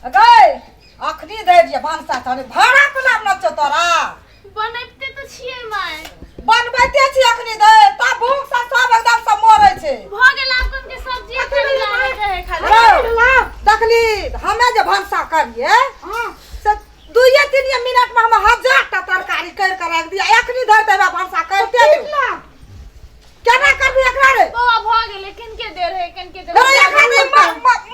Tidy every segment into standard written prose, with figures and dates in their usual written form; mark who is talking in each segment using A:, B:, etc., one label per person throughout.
A: गै अखनी दे दिए भनसा तोरे भाड़ा पर लाभ न छौ तोरा।
B: बनैबते तऽ छियै माय।
A: बनबैते छी अखनी दे ता भूख से सब एकदम से मरै छै।
B: भऽ गेल, आब कोन के सब्जी खाली लाबै रहे खाली।
A: रौ, देखली हमे जे भनसा करिए से 2-3 मिनट में हम 1000 टा तरकारी कर के राख दिया। अखनी धर देबा भनसा करते छौ। केना करबी एकरा रे?
B: बौआ, भऽ गेलै, किनके दे रहे, किनके दे।
A: अरे एकरा रे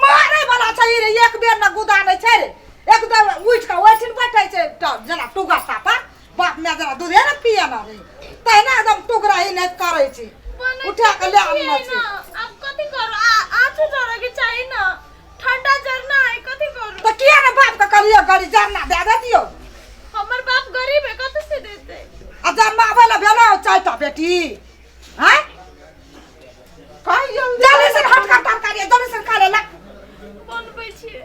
A: मारे वाला छै रे, एक बेर न गुदा नै छै रे। एकदम उठि कऽ ओहिठिन बैठै छै तऽ जेना टुगर सापा बाप माय जेना दूधे ने पिए ना रे, तहिना एकदम टुकड़ा ही नहि करै छै। उठा कऽ ले आनने छै।
B: आब कथी करू? आँचो जरऽ के चाही न, ठंडा जरना है, कथी करू?
A: तऽ किया ने बाप के कहलियै गरी जरना दए देतियौ?
B: हमर बाप गरीब है, कथी से देते?
A: आ जन्माबै लए भेलौ 4 टा बेटी हैं?
C: कहियो
A: जल्दी से हट कर तरकारी, जल्दी से खा ले ला।
B: बनबै छियै।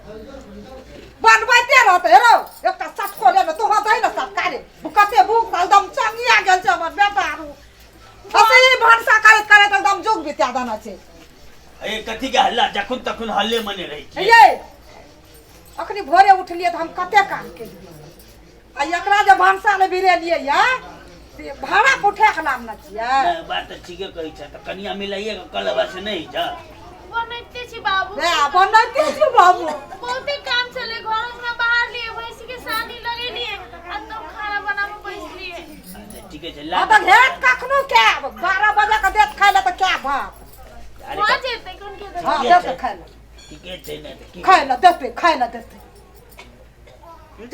A: बनबैते रहतै रौ, एकटा सटको ले तू दही ने तरकारी। कते भूख एकदम चंगिया गेल छै हमर बेटा। आरू असे ई भनसा करैत करैत एकदम जुग बिता देने छै।
D: ए, कथी के हल्ला? जखन तखन हल्ले मने रहै छियै।
A: ये अखनी भोरे उठलियै तऽ हम कते काम केलियै आ एकरा जे भनसा ले भिरेलियै या से भाड़ा पर उठा के लाबने छियै।
D: नहि, बात तऽ ठीके कहै छै, तऽ कनिया मिलाइए के कल से नहि जा।
B: बनैते छी बाबू।
A: रे बनैते छी बाबू।
B: बहुते काम चले, घर अंगना बाहर लिए, भैंसी के सानी लगेलिए आ तब खाना बनाबे बैसलिए।
D: अच्छा, ठीके छै ला।
A: हाँ तऽ हेत कखनो के 12 बजे के देत खाय ले तऽ क्या बात।
D: अरे
B: भऽ जेतै, कोन के देबै?
A: हाँ,
D: ठीके
A: देतै
D: छै।
A: खाय ले।
D: ठीके छै ने तऽ की?
A: खाय ले देतै, खाय ले देतै।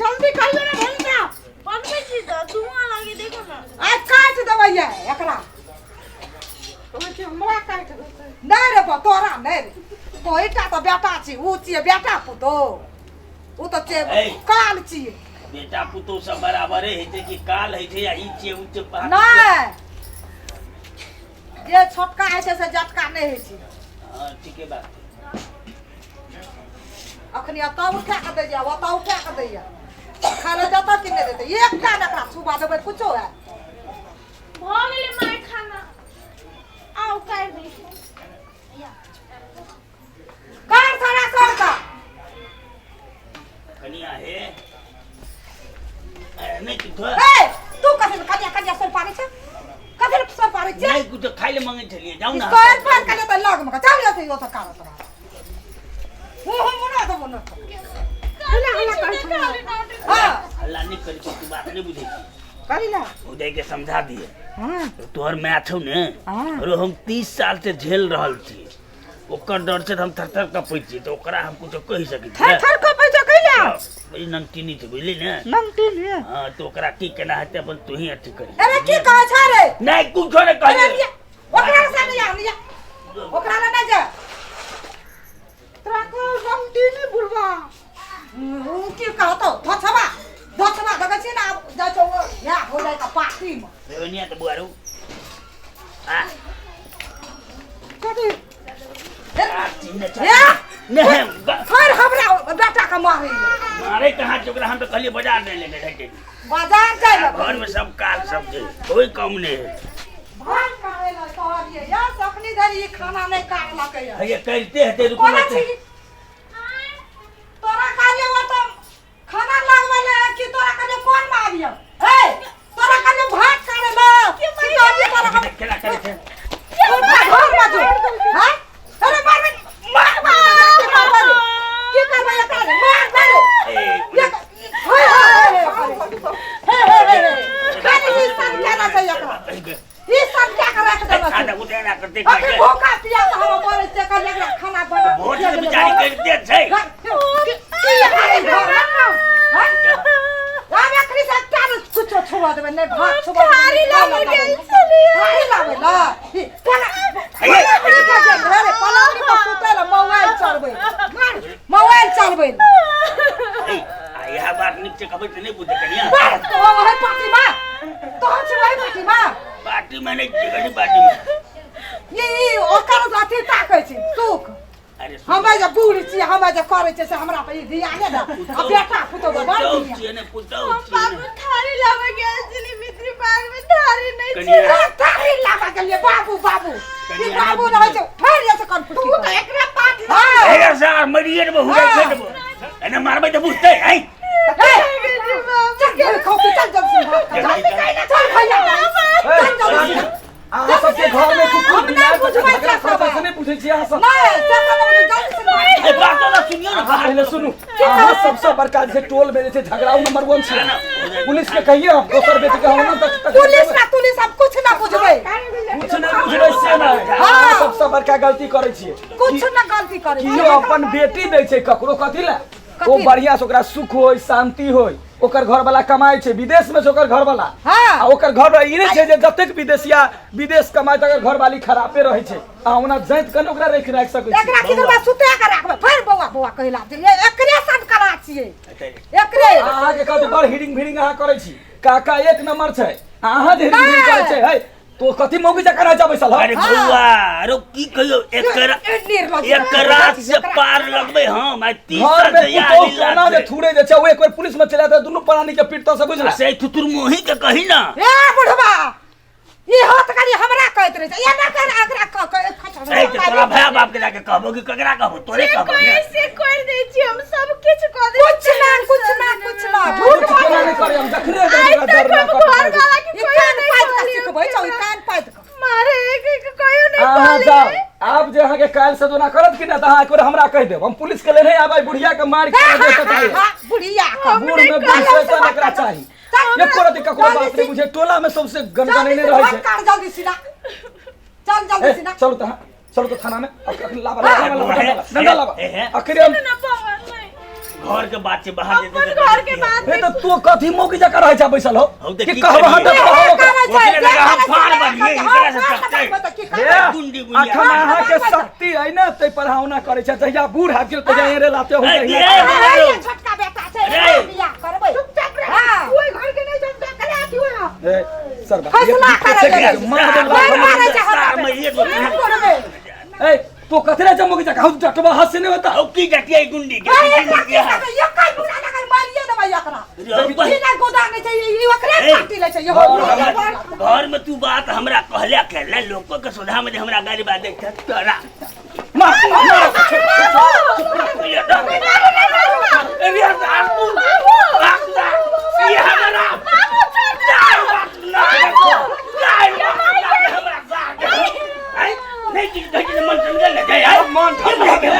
C: जल्दी करियो ने भनसा।
B: बनबै छी तऽ धुआं लागे, देखो ना।
A: आइ काटि देबै ये एकरा।
C: कहै छी हमरा काटि देतै।
A: नहि रे बा, तोरा नहि रे, तोहिटा तऽ बेटा छी, ऊ छियै बेटा पुतोह, ऊ तऽ छियै।
D: ऐ।
A: काल छियै।
D: बेटा पुतोह सब बराबरे होइ छै कि काल होइ छै या ई छियै उ छियै
A: नहि, जे छोटका होइ छै से जटका नहि होइ छै।
D: हँ, ठीके बात छै।
A: अखनी एतऽ उठा कऽ दैया, ओतऽ उठा कऽ दैया, खाय लए देतऽ कि नहि देतै? एकटा ने एकरा छुबा देबै कुछो है।
B: भऽ गेलै माय खाना, आउ काटि दै छी।
A: कर सारा सर का।
D: कनिया हे, ए, नहि किछो।
A: ए, तू कथी लए कनिया कनिया सर पारै छै? कथी लए सर पारै छै?
D: नहि कुछो, खाइ लए मंगै छलियै, जाउ ने।
A: सर पार कऽ तऽ लग मे चल जेतै ओतऽ कार तोरा हूँ हूँ मुना देबो न।
C: हल्ला हल्ला करै छै।
A: हाँ।
D: हल्ला नहि करै छी, तू बात नहि बुझै छी।
C: करी ला।
D: उदय के समझा दिए।
C: हाँ।
D: तोहर माय छौ ने।
C: हाँ।
D: रो, हम 30 साल से झेल रहल छी, ओकर डर से हम थर थर कपै छी, तऽ ओकरा हम कुछो कहि सकै
C: थर
D: छी?
C: थर कपै छै कैला?
D: बड़ी नमकीनी छै, बुझली ने?
C: नमकीन है।
D: हाँ, तऽ ओकरा की केना हेतै, अपन तूही अथी करी।
A: अरे की कहै छै रे?
D: नहि, कुछो नहि
A: अरे
D: कहलियै।
A: लिया, ओकरा से नहीं आ लिया, ओकरा ले नहीं जा।
C: तोरा को नमकीनी बुढ़वा।
A: उ की कहतो धछबा धछबा, देखै छी ने, आब जाइ छौ या हो जाइ का पार्टी में।
D: रेवनिया तऽ बुआरू आ
A: कथी?
D: आ, चिन्ह छै।
A: ए,
D: नहि
A: फिर हमरा बेटा के मारे?
D: मारे कहाँ छै ओकरा? हम तऽ कहलियै बाजार नहि लेके जाइ,
A: बाजार जाइ ले।
D: घर में सब काज सब छै, कोई कम नहि है।
A: भान करे ले कहलियै या अखनी धरि ई खाना नहि काटलकै या।
D: हे, करिते हेतै, रुकू।
A: कोना
D: ने।
A: छी तोरा कहलियै ओतऽ खाना लगबै ले कि तोरा कहलियै कोन मे आबियौ? ए, तोरा कहलियै भात करे ले कि कहलियै तोरा हम
D: केना करै छै?
A: कोन घर मे जो हैं? अरे मारबै मारबै, की करबै रे? की करबै एकरा रे? मारबै रे।
D: ए,
A: एक हे हे हे हे हे हे हे, खाली ई सब केना छै एकरा? ई सब क्या के राख देना छै?
D: खाना उठेना करते।
A: अखन भूखा पियास हम मरै छियै, कहलियै एकरा खाना बना।
D: भोज के बेचारी करिते छै।
A: की खाली घर में? हैं? आब एखनी से एकटा ने कुछो छुआ देबै नहि, भात छुआ देबै
B: थारी
A: नहि,
B: लाबै
A: खाना
B: गेल
A: देबै।
B: छलियै।
A: थारी लाबै ला ई पलंग पर गेल रहै रे, पलंग पर सुतै ला, मोबाइल चलबै, मोबाइल चलबै।
D: ए, आ इएह बात नीक छै कहबै तऽ नहि बुझै कनिया।
A: बस तो वही पार्टी में तो छी, वही पार्टी में।
D: पार्टी में नहि छियै कनि, पार्टी में
A: ई ओकर अथी ताकै छी सुख।
D: अरे
A: हमे जे बूढ़ छियै, हमे जे करै छियै से हमरा पर ई ध्यान नहि दे आ बेटा पुतोह बड़
D: पुतहु
A: ध्यान।
D: छियै ने, पुतहु
B: हम
D: छियै
B: बाबू
D: ने।
B: थारी लाबै गेल छली, मित्री पार्क में थारी नहि
D: कनिया।
B: छै।
A: थारी लाबऽ गेलियै बाबू बाबू ई
D: कनिया
A: बाबू
D: नहि
A: रहै छै, फेर जाइ छै कनफुटकी
C: तू तऽ एकरा पाट।
A: हँ।
D: हे सर, मरिए देबो, हुए
A: हाँ।
D: देबो। एना मारबै तऽ बुझतै है।
A: चल चल खाओ चल जल्दी से भात खा।
D: जल्दी चल।
A: चल भैया चल जल्दी से।
E: अहाँ सबके घर में कुकुर
A: हम
E: बिलार
A: नहि बुझबै
E: झगड़ा
A: छै सब।
E: करतै से नहि पूछै छियै अहाँ सब।
A: नहीं चल चल जल्दी से भात खा।
D: ए बात तो सुनियो ना।
E: अहाँ पहिले सुनू, अहाँ सबसँ बड़का जे छै टोल में जे छै झगड़ाउ नंबर 1 छै। पुलिस के कहिए हम दोसर बेटी के हम ना तक तक
A: पुलिस ना तुलिस हम कुछ ना बुझबै।
E: कुछ ना बुझबै से नहि। अहाँ सबसँ बड़का गलती करै छियै।
A: कुछ ना गलती करै
E: कियो अपन बेटी दै छै ककरो कथी लए? ओ बढ़िया से ओकरा सुख होय, शांति होय। ओकर घर वाला कमाइ छै विदेश में छै ओकर घर वाला।
A: हाँ।
E: आ ओकर घर वाला ई नहि छै जे जतेक विदेशिया विदेश कमाइ तकर घर वाली खरापे रहै छै। आ ओना जाइत कने ओकरा राखि राखि सकै छी।
A: एकरा की करबै सुते के राखबै फेर बौआ बौआ कहिला जे एकरे सन कला छियै एकरे।
E: अहाँके कहते बड़ हिरिंग भिरिंग अहाँ करै छी। काका एक नंबर छै, अहाँ जे हिरिंग भिरिंग करै छै है तो कथी मौगी जकाँ रहै छै बैसल।
D: अरे बौआ अरे की कहियो एकरा एकरा से पार लगबै हम आ 30
E: घर
D: साल
E: में
D: से याद
E: पुतोहु
D: दिला
E: केना जे
D: छै।
E: थूरे जे छै ओ एक बेर पुलिस में चला जाय दुनू प्राणी के पीटतो से बुझला।
D: से थुथुर मोही के कही ना।
A: ए बुढ़वा ई हाथ करी हमरा कहैत रहै छै एना कर एकरा क क
D: ए तऽ तोरा भाय बाप के जाके कहबो कि ककरा कहबो तोरे
B: जे
D: कहबो
B: कहै
D: ने।
B: से कर दै छी हम, सब किछु कऽ दै
A: कुछ ना कुछ ना कुछ ना झूठ
E: कुछ केना नहि करे हम जखने
B: आइ
E: ओकरा
B: तक
E: डर ना
B: हम घर
E: कटै।
B: वाला के
A: ई
B: कहियो
A: कान
B: नहि
A: पाति कऽ
B: कहलियै
A: सिखबै छौ ई कान पाति कऽ
B: मारे एक एक कहियो नहि
E: अहाँ
B: कहलियै।
E: जाउ आब जे अहाँके काल्हि से जोना करत कि नहि तऽ अहाँ एक बेर हमरा कहि देब, हम पुलिस के लेने आबै बुढ़िया के मारि के
A: हाँ,
E: दे
A: हाँ, हाँ, बुढ़िया के
E: बूढ़ में बुढ़ एकरा चाही। एको रति ककरो बात नहि बुझे, टोला में सबसे गनगनेने रहै छै।
A: कर जल्दी सीधा चल जल्दी सीधा।
E: चलू तऽ चलू तऽ थाना में अखन लाबा लाबा लाबा डंडा लाबा अखन हम
B: ना पवन नहीं
D: घर के बात छै बाहर जेतै
B: अपन घर के बात
E: हे तऽ तू कथी मौकी जकाँ रहै छै बैसल हो
D: हौ तऽ
E: कि
D: की
E: कहबह
D: करियै?
E: तऽ कहबह ओकरा।
D: ओकरे लगा हम फाड़ बनियै, एकरा से सकतै।
E: हे,
D: गुंडी गुड़िया।
E: अखन अहाँके शक्ति अइ ने ताहि पर अहाँ ओना करै छै, जहिया बूढ़ आबि गेल तहिया एरे लाते हो
D: ए,
E: तहिया।
D: ए,
A: छोटका बेटा छै
D: रे।
A: बियाह करबै चुपचाप रह
C: ओइ घर के नहीं जम कले आती हो।
E: ए, सर बाप,
A: फैसला
E: एक-
A: करै
E: एक-
A: छै।
E: मार देल
A: मार
E: बाप।
A: मारै छै हमरा
D: सार में एक गो
A: करबै।
E: ए, तो कथरे जमो के जका डटवा हाथ से नहीं होता।
D: हौ की जटिया गुंडी के
A: ए, एकरा की करबै? एकै बुरा लगल मारिए देबै एकरा। ई नहि गोदा नहि छै, ई ओकरे
D: ए।
A: पार्टी लै छै, इहो
D: घर में तू बात हमरा कहले कहले लोको के सोधा में जे हमरा गाली बात देखते तोरा
E: मार मार मन ठंडा भेल।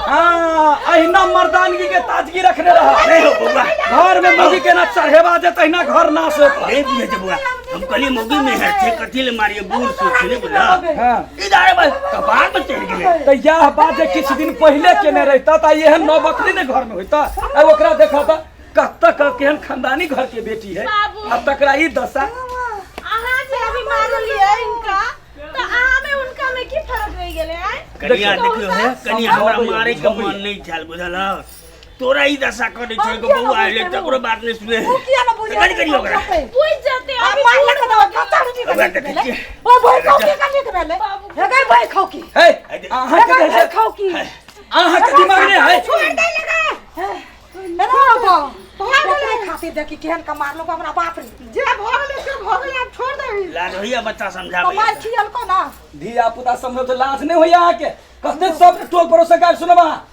E: हाँ, अहिना मर्दानगी के ताजगी रखने रहा। घर में मौगी के ना चढ़ेबा जे तहिना घर नाश होता।
D: हम कहलिए मौगी में है छे कथी ले मारिए बूढ़ सूख ने बुझला
E: हाँ।
D: इधर बस कपार पर चढ़ गेलै।
E: तऽ यह बात जे किछु दिन पहिले केने रहिता तऽ एहन नौबत नहि ने घर में होइता। आ ओकरा देखा तऽ कतऽ केहन खानदानी घर के बेटी है
B: बाबू।
E: आ तकरा ई दशा।
B: अहाँ जे अभी मारलियै हिनका तऽ अहाँ में हुनका में की फर्क रहि गेलै आँय?
D: कनिया देखियो हे कनिया हमरा मारे के मन नहीं छल बुझल तोरा ई दशा करै छै एगो बौआ आइले तकरो बात नहीं सुने
A: उ किया न बुझै
D: कनी कनी ओकरा
B: बुझि जेतै
A: आ
B: अभी
A: मार लगा देबै, कच्चा रोटी
D: ओकरा
A: कनी
D: देखै
A: भेलै।
D: छियै।
A: ओ भोर खाउ की कनी के भेलै? हे गै भोर खाउ की?
E: हे अहाँ के
A: हे गै
E: देखै
A: भोर खाउ की?
E: अहाँ के दिमाग नहि है।
A: छोड़ दे लगा। हे रे बाबा, एकरे खातिर देखी केहन के मारलको हमरा बाप रे।
C: जे भऽ गेलै से भऽ गेलै, आब छोड़ दही।
D: लाज होइया बच्चा
A: तो
D: समझाबै
A: मार खियलको ना।
E: धिया पुता समझो तऽ लाज नहि होइया अहाँके। कते सब टोल पड़ोस से गारि सुनब अहाँ।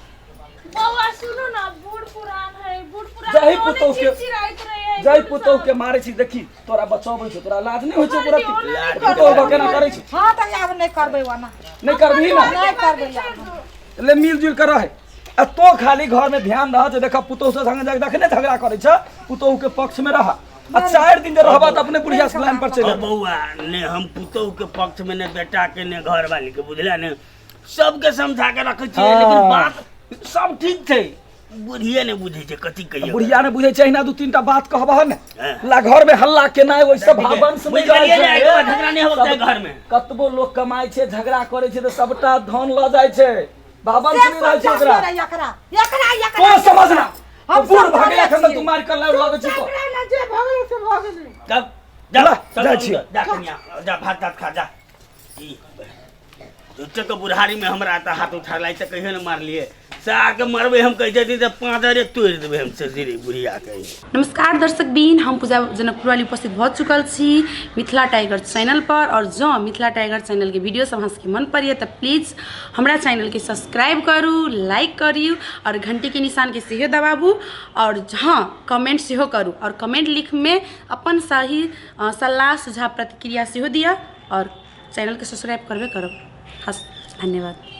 B: बौआ सुनू ना, बूढ़ पुरान है, बूढ़ पुरान
E: जाहि
B: ओने
E: पुतोहु के
B: चिड़चिड़ाइत रहै है,
E: जाहि
B: बूढ़
E: पुतोहु
B: सब।
E: के मारै छी देखी तोरा बचाबै छौ, तोरा लाज नहि होइ छौ
B: छोड़
E: ओकरा?
B: दियौ, ओना नहि
E: पुतोहु
B: करबै।
E: केना करै छी?
A: हाँ तऽ आब नहि करबै ओना।
E: नहि करबिही ना?
A: नहि करबै आब।
E: ले मिल जुल के रहे। आ तो खाली घर में ध्यान रह जे देख पुतोहु से संगे जाके देखने झगड़ा करै छ, पुतोहु के पक्ष में रह। आ 4 दिन जे रहबा तऽ अपने बुढ़िया से लाइन पर चलि
D: ओ
E: जेबा।
D: बौआ ने हम पुतोहु के पक्ष में ने बेटा के ने घर वाली के बुझला ने सबके समझा के रखै छियै लेकिन बात सब ठीक छै बुढ़िया ने बुझै छै कथी कहियो।
E: बुढ़िया ने बुझै छै अहिना 2-3 टा बात कहबह ने
D: हाँ।
E: ला घर में हल्ला केनाइ ओहि सब भावंश
D: बुझि
E: नहि रहै
D: गेलियै ने,
E: छै।
D: एहिके बाद झगड़ा नहि होबक चाही घर में।
E: कतबो लोक कमाइ छै झगड़ा करै छै तऽ सबटा धन लऽ जाइ छै, भावंश
A: से
E: नहि रहै छै
A: समझा
E: ओकरा।
A: रे एकरा, एकरा, एकरा।
E: तो समझना
A: हम
E: बूढ़
A: समझा
E: भऽ गेलै एखन
A: छियै।
E: तू मारि कऽ लगै छी तो।
C: जे भऽ गेलै से भऽ गेलै।
D: तब जा
E: ला,
D: चल,
E: जाइ
D: चल,
E: छियै।
D: जा कनिया जा भात तात खा जा। ई झुट्टे के बुढ़ारी में हमरा तऽ हाथ उठा लाई तऽ कहियो ने मारलिए। सार के मरबै हम कहै छथिन तऽ पाँजरे तोड़ि देबै हम से बुढ़िया के।
F: नमस्कार दर्शक बीन, हम पूजा जनकपुरवाली उपस्थित भऽ चुकल छी मिथिला टाइगर चैनल पर। और जँ मिथिला टाइगर चैनल के वीडियो सब अहाँ सबके मन पड़ैए तऽ प्लीज हमरा चैनल के सब्सक्राइब करू, लाइक करू और घंटी के निशान के सेहो दबाबू और हाँ कमेंट सेहो करू और कमेंट लिख में अपन सही सलाह सुझाव प्रतिक्रिया सेहो दिअ और चैनल के सब्सक्राइब करबे करब। हस धन्यवाद।